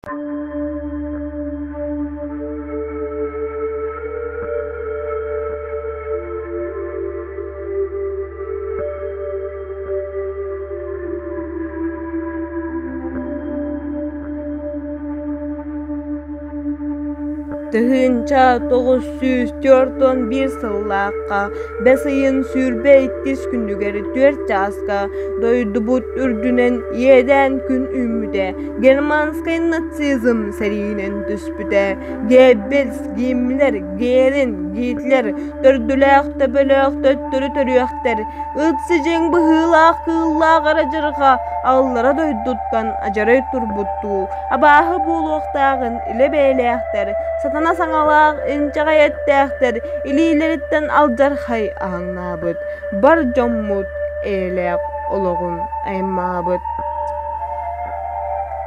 1941 сыллаахха бэс ыйын 22 күнүгэр 4 чааска дойдубут үрдүнэн иэдээн күн үүммүтэ, германскай нацизм сэриинэн түспүтэ, Геббельс, Гиммлер, Герин, Гитлер төрдүлээх-төбөлөөх төттөрү төрүөхтэр, ыт сидьиҥ быһыылаах кыыллаах эрэ дьарҕа аллара дойдуттан адьарай турбуттуу, абааһы буолуохтааҕын илэ бэйэлээхтэр, сатана саҥалаах инчэҕэй эттээхтэр илиилэриттэн алдьархай аһаҥнаабыт, бар дьоммут эйэлээх олоҕун аймаабыт.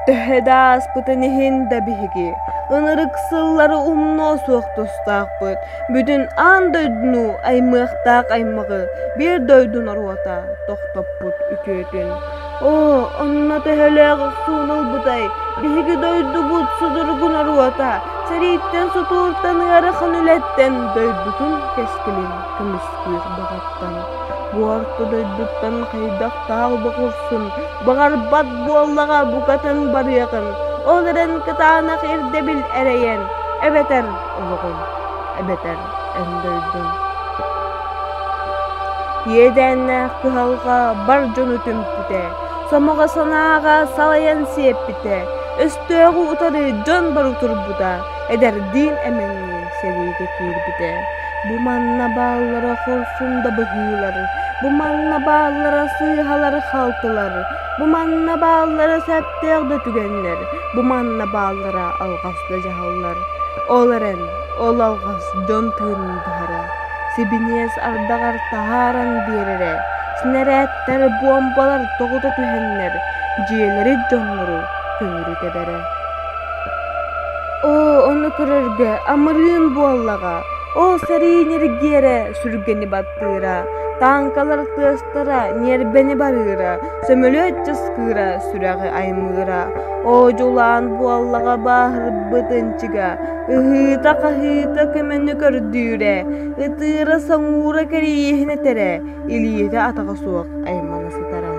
Төһө да ааспытын иһин да биһиги ынырык сыллары умнуо суох тустаахпыт, бүтүн аан дойдуну аймыахтаах аймаҕы биир дойду норуота тохтоппут үтүөтүн. Оо, онно төһөлөөх охсууну ылбытай, биһиги дойдубут судургу норуота сэрииттэн сутууртан ыарахан үлэттэн дойдутун кэскилин көмүскүүр баҕаттан. Бу орто дойдуттан хайдахтаах боҕурсун, баҕарбат буоллаҕа букатын барыаҕын, ол эрэн кытаанах ирдэбил эрэйэн, эбэтэр олоҕун, эбэтэр эн дойдуҥ. Иэдээннээх кыһалҕа бар дьону түмпүтэ, сомоҕо санааҕа салайан сиэппитэ, өстөөҕү утары дьон бары турбута, эдэрдиин эмэҥниин сэриигэ киирбитэ. Бу манна бааллара хорсун да быһыылар, бу манна бааллара сыыһалар-халтылар, бу манна бааллара сөптөөх да түгэннэр, бу манна бааллара алҕас да дьаһаллар. Ол эрэн, ол алҕас дьон тыынын быһара, сибиниэс ардаҕар таһааран биэрэрэ, снэрээттэр, буомбалар тоҕута түһэннэр, дьиэлэри дьоннору көҥүрү тэбэрэ. Оо, ону көрөргө амырыын буоллаҕа, ол сэрии ньиргиэрэ сүргэни баттыыра, тааҥкалар тыастара ньиэрбэни барыыра, сөмөлүөт часкыыра сүрэҕи аймыыра. Оо, дьулаан буоллаҕа бааһырбыт ынчыга, ыһыыта-хаһыыта көмөнү көрдүүрэ, ытыыра-соҥуура кэриэһин этэрэ, илиитэ-атаҕа суох аймана сытара.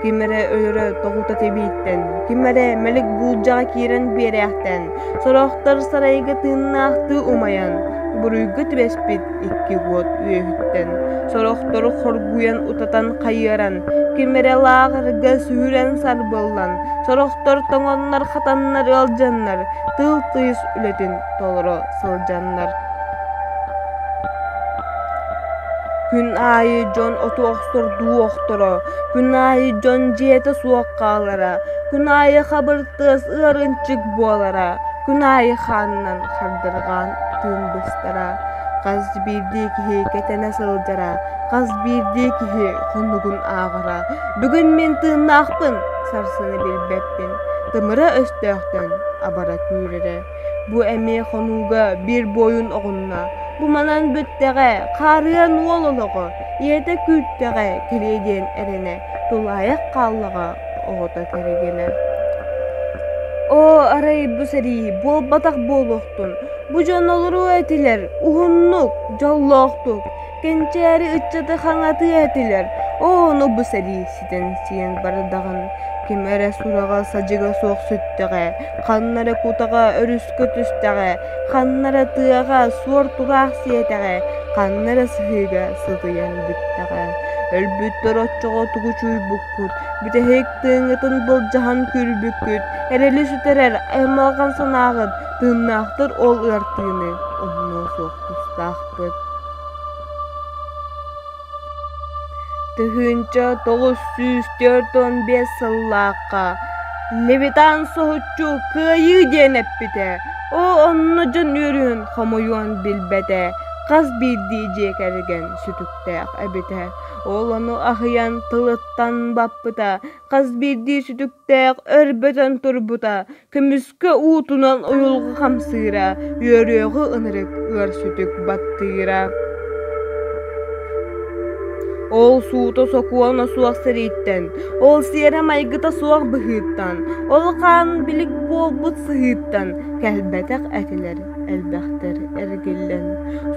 Ким эрэ өлөрө тоҕута тэбииттэн, ким эрэ мэлик буулдьаҕа киирэн биэрээхтэн, сорохтор сарайга тыыннаахтыы умайан, буруйга түбэспит икки уот үөһүттэн, сорохтору хоргуйан утатан хайыаран, ким эрэ лааҕырга сүһүрэн сарбыллан, сорохтор тоҥоннор хатаннар ыалдьаннар, тыыл тыйыс үлэтин толоро сылдьаннар. Күн аайы дьон оту охсордуу охторо, күн аайы дьон дьиэтэ суох хаалара, күн аайы хабыр тыас ыарынчык буолара, күн аайы хаанынан хардырҕаан тыын быстара. Хас биирдии киһи кэтэнэ сылдьара, хас биирдии киһи хонугун ааҕара. Бүгүн мин тыыннаахпын, сарсыны билбэппин, тымыра өстөөхтөн абара күүрэрэ. Бу эмиэ хонууга биир буойун оҕунна, бу манан бүттэҕэ, хаарыан уол олоҕо, ийэтэ күүттэҕэ кэлиэ диэн эрэнэ, тулаайах хааллаҕа оҕото кэргэнэ. Оо, арай бу сэрии буолбатах буолуохтун, бу дьон олоруо этилэр, уһуннук, дьоллоохтук, кэнчээри ыччаты хаҥатыа этилэр, оо, ону бу сэрии ситэн сиэн бардаҕын, ким эрэ сураҕа-садьыга суох сүттэҕэ, ханна эрэ кутаҕа өрүскэ түстэҕэ, ханна эрэ тыаҕа суор-тураах сиэтэҕэ, ханна эрэ сыһыыга сытыйан бүттэҕэ. Өлбүттэр оччоҕо тугу чуйбуккут, бүтэһик тыыҥҥытын былдьаһан күүрбүккүт, эрэли сүтэрэр аймалҕан санааҕыт, тыыннаахтар ол ыар тыыны умнуо суох тустаахпыт. 1945 сыллаахха Левитан соһуччу «Кыайыы» диэн эппитэ, оо, онно дьон үөрүөн, хомойуон билбэтэ, хас биирдии дьиэ кэргэн сүтүктээх эбитэ. Ол ону аһыйан тылыттан баппыта, хас биирдии сүтүктээх өрбөтөн турбута, көмүскэ уутунан уйулҕа хамсыыра, үөрүөҕү ынырык ыар сүтүк баттыыра. Ол суута-сокуона суох сэрииттэн, ол сиэрэ-майгыта суох быһыыттан, ол хаан билик буолбут сыһыыттан кэлбэтэх этилэр элбэхтэр эргиллэн,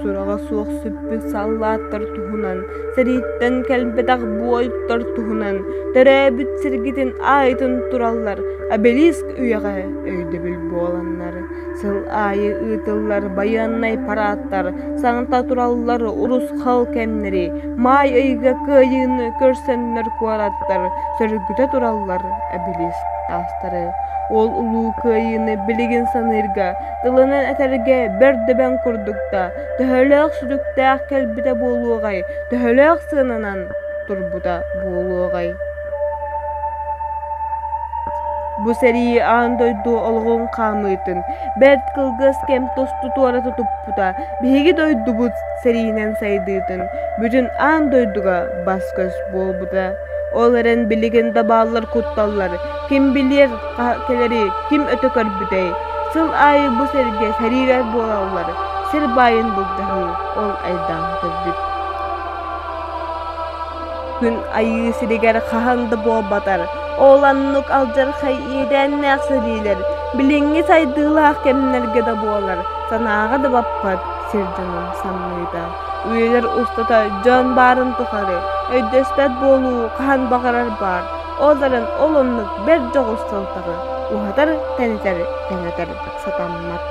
сураҕа суох сүппүт саллааттар туһунан, сэрииттэн кэлбэтэх буойуттар туһунан төрөөбүт сиргитин аайытын тураллар обелиск үйэҕэ өйдөбүл буоланнар Сыл аайы ыытыллар байыаннай параадтар саҥата тураллар урусхал кэмнэри, маай ыйга кыайыыны көрсөннөр куораттар сөргүтэ тураллар обелиск таастары. Ол улуу кыайыыны билигин саныырга, тылынан этэргэ бэрт дөбөҥ курдук да, төһөлөөх сүтүктээх кэлбитэ буолуоҕай, төһөлөөх сыананан турбута буолуоҕай. Бу сэрии аан дойду олоҕун хаамыытын бэрт кылгас кэм тосту туората туппута биһиги дойдубут сэриинэн сайдыытын бүтүн аан дойдуга бас-көс буолбута. Ол эрэн билигин да бааллар кутталлар, ким билиэр кэлэри ким өтө көрбүтэй, сыл аайы бу сиргэ сэриилэр буолаллар, сир баайын былдьаһыы ол айдаан көрбүт. Күн айыы сиригэр хаһан да буолбатар, ол оннук алдьархай иэдээннээх сэриилэр билиҥҥи сайдыылаах кэмнэргэ да буолар, санааҕа да баппат сир дьонун самныыта. Үйэлэр устата дьон баарын тухары өйдөспөт буолуу хаһан баҕарар баар, ол эрэн ол оннук бэрт дьоҕус сылтаҕы уһатар, тэнитэр, кэҥэтэр сатаммат.